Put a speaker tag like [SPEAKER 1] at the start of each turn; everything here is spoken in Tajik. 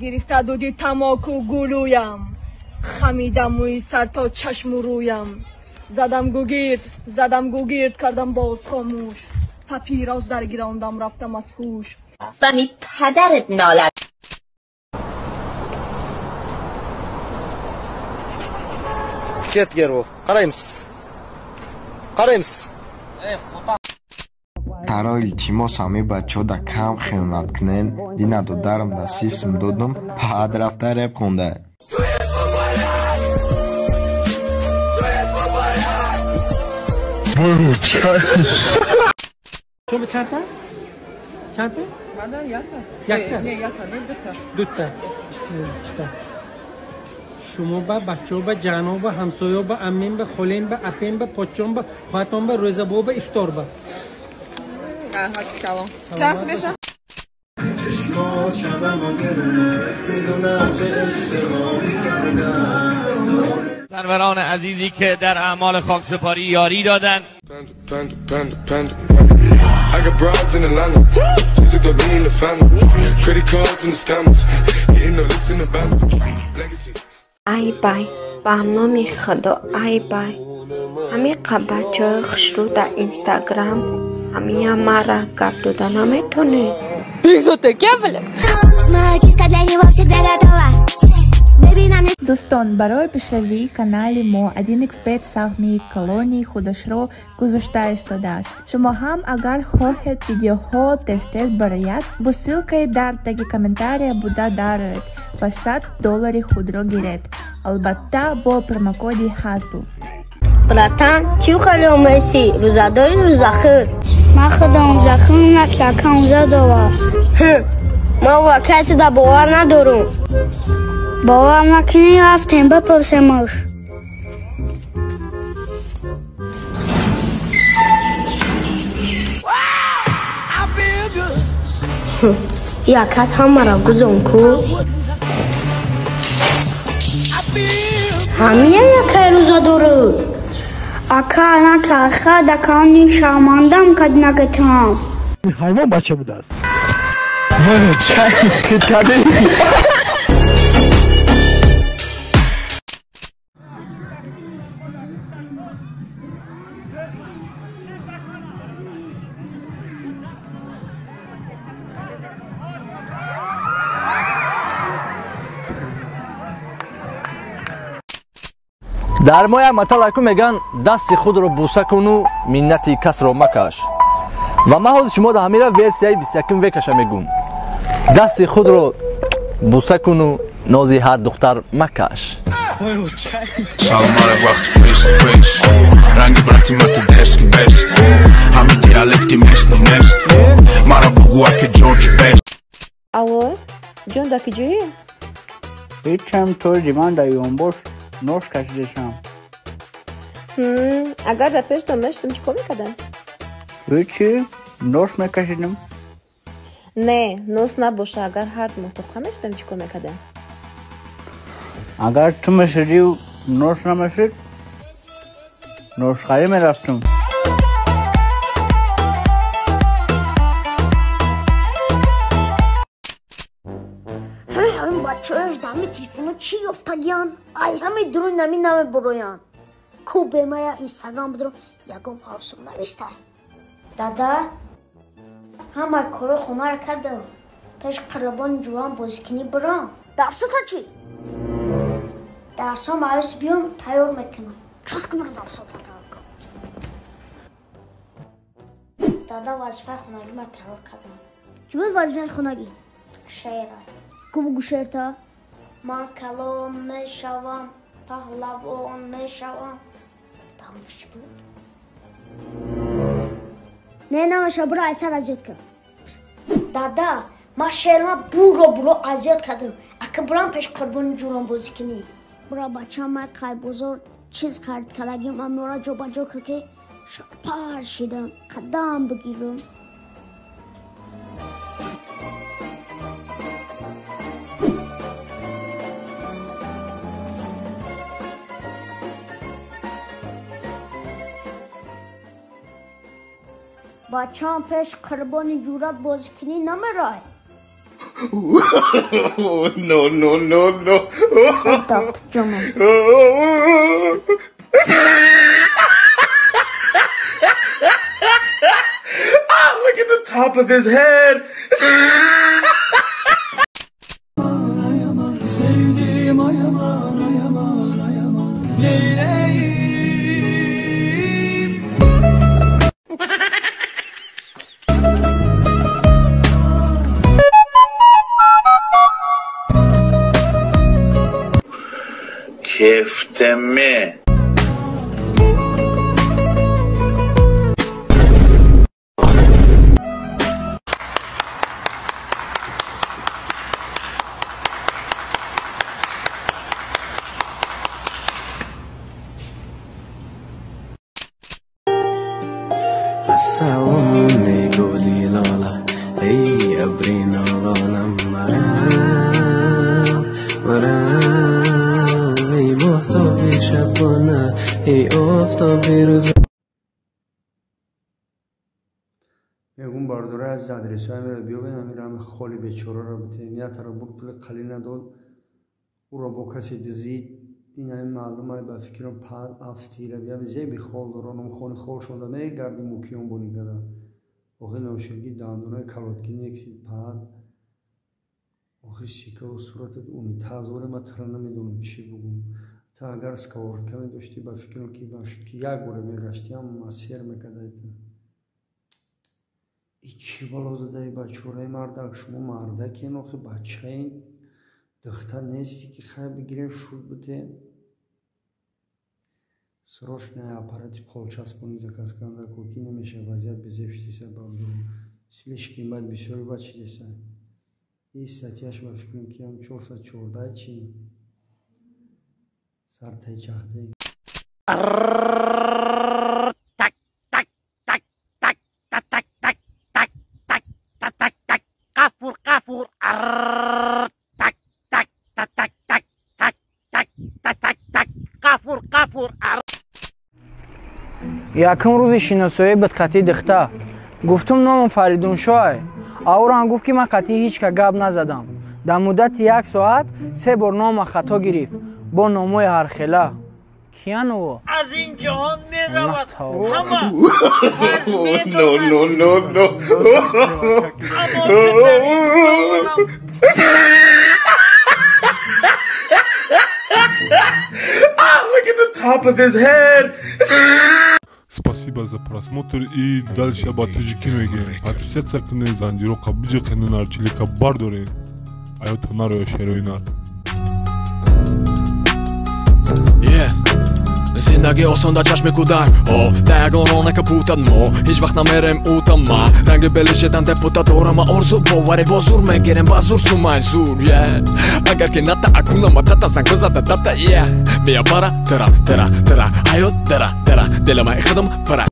[SPEAKER 1] Гирифта дуди тамоку гулӯям, хамида мӯи сар то чашму рӯям. Задам гугирд, задам гугирд, кардам боз хомӯш. Папирос даргирондам, рафтам аз ҳуш.
[SPEAKER 2] Бами падарат нолат.
[SPEAKER 3] Кет Ербол, қараймыз. Қараймыз.
[SPEAKER 4] Таро илтимос ҳамаи бачаҳо да кам хиёнат кунен. Дина додарам да сисм додум, баъд рафта реп хонда.
[SPEAKER 5] Шумо чандта? Чандта?
[SPEAKER 6] Мана якта.
[SPEAKER 5] Якта?
[SPEAKER 6] Не, якта, не, дута.
[SPEAKER 5] Дута. Шумо ба бачаҳо ба ҷаноб ба ҳамсоё ба аммем ба холем ба апем ба подшом ба хоҳатон ба рӯзабо ба ифтор ба.
[SPEAKER 6] Чанд меша?
[SPEAKER 7] سروران عزیزی که در اعمال خاکسپاری یاری دادند.
[SPEAKER 8] I got broads in Atlanta, just to throw me in the family. Credit cards and the scammers, getting the licks in the band. Legacies.
[SPEAKER 9] Ай бай, ба номи Худо, ай бай. Ҳамин бачаҳои хушрӯ дар Инстаграм ҳамия мара гап дода наметонед.
[SPEAKER 10] Дӯстон, барои пешравии канали мо 1xBet саҳми калони худашро гузошта истодааст. Шумо ҳам агар хоҳед видеоҳо тез-тез барояд, бо ссылкаи дар таги комментария буда дароед ва $100 худро гиред. Албатта бо промокоди ҳазл.
[SPEAKER 11] Братан, чӣ хеле омеси? Рӯзадори рӯзахӯр? Ман худам рӯзахӯр наки акам рӯза дорад. Ман вакатида бовар надорам. Бовар накунӣ, рафтем бипурсемаш. Якат ҳамаро гузон ку. Ҳамия якай рӯза дорад. Ака нака хад акани шармандам кад нагатам.
[SPEAKER 12] Ҳайвон бача будааст.
[SPEAKER 4] Хит кардӣ?
[SPEAKER 3] Дар моя маталаку меган дасти худро буса куну миннати касро макаш. Ва ман ҳозир шумо да ҳамира версияи 21 векаша мегум. Дасти худро буса куну нози ҳар духтар макаш.
[SPEAKER 13] Алло, ҷон, дар куҷоӣ?
[SPEAKER 14] Ҳечам тори диван дар ёнбош нош кашидашам.
[SPEAKER 13] Агар дар пештон мешудам, чӣ кор мекардам?
[SPEAKER 14] Ҳечи, нош мекашидам.
[SPEAKER 13] Не, нос набоша, агар ҳар моҳ тоқа мешудам, чӣ кор мекардам?
[SPEAKER 14] Агар ту мешудию нош намешуд, ношхарӣ мерафтам.
[SPEAKER 11] Ҳамин бачаҳояш дар ҳамин телефоно чӣ ёфтагиянд? Ай ҳамин дурун нами намебуроянд. Ку бемая Инстаграм бидурам, ягон ҳавсум нависта. Дада, ҳама кори хонаро кардам. Пеш қурбони ҷурам бозикунӣ бирам. Дарсота чӣ? Дарсом арӯс биём тайёр мекунам. Чоз кунам дарсота. Дада, вазифаи хонагӣ ман тайёр кардам. Чӣ буд вазифаи хонагӣ? Шеъра. Ку бугӯ шеърта? Ман калон мешавам, паҳлавон мешавам. Тамош буд? Не, намеша, буро айсар азёд кун. Дада, ман шеърма буро буро азёд кардам. Ака бурам пеш қурбони ҷурам бозӣ кунӣ. Бура бачам, ман қайбозор чиз харид кардагим, амора ҷобаҷо кар ки шарпар шидам, қадам бигирам. Бачаам пеш қурбони ҷурат бозикунӣ намерай.
[SPEAKER 8] No, no, no, no. Ah, look at the top of his head.
[SPEAKER 15] Kefteme.
[SPEAKER 16] Assalom ey guli lola, ey abri nolonam mara, mara. Ey mohtobi shabona, ey oftobi rӯз.
[SPEAKER 17] Мегум бардора аз адресҳои амиро биёбед, амиро ҳами холи бечораро битем. Ятаро буд, пули қалӣ надод, ӯро бо касе дизид. Ин ҳами маълума ба фикрам пад афтира биям зеби хол доронам хони хол шуда мегардим мукиён боникада. Охи ноширги дандонаи калотки нексид пад. Охи сикаву суратат унитаз воре ма тара намедонам чӣ бугум. Та агар сковородка медоштӣ ба фикрам ки ки як боре мегаштиам сер мекардаита. И чӣ бало задаи бачораи мардак, шумо мардакен охи бачаин духтар нести ки хай бигирем шуд бутем. Срочно аппарати қолчаспонӣ заказ кардан ки намешавад, вазъият безеб шудиса бардор. Слишком бад бисёри бад шудиса. И статьяш ба фикрам ки ҳам 414 чи сартаи чахтаи.
[SPEAKER 7] Так так так так так так так так так так так так қафур қафур так так так так так так так так так так қафур қафур.
[SPEAKER 14] Якум рӯзи шиносоӣ буд қатъи духта. Гуфтум номам Фаридуншоҳ. Аурам гуфт ки ман қатъи ҳеҷ ка гап назадам. Дар муддати як соат се бор нома хато гирифт бо номҳои ҳархела. Кияново?
[SPEAKER 7] Аз ин ҷаҳон меравад ҳама.
[SPEAKER 8] No, no, no, no. Ah, look at the top of his head.
[SPEAKER 18] Спасибо за просмотр и дальше ба таҷикӣ мегӯем. Подписаться кунед, занҷироқа биҷиқенед, нарчилика бардоред. Аёто нароя шерои нар.
[SPEAKER 19] Зиндагӣ осон дар чашми кӯдак, да ягон ронака путад, мо ҳеҷ вақт намерем утама. Ранги белишедан депутат дорама, орзу боварӣ бо зур мегирем, ба зур сумай зур. Агар ки ната акунама тата занг бизада дата, мия бара тара тара тара ҳаёт дара дара дилама худам пара.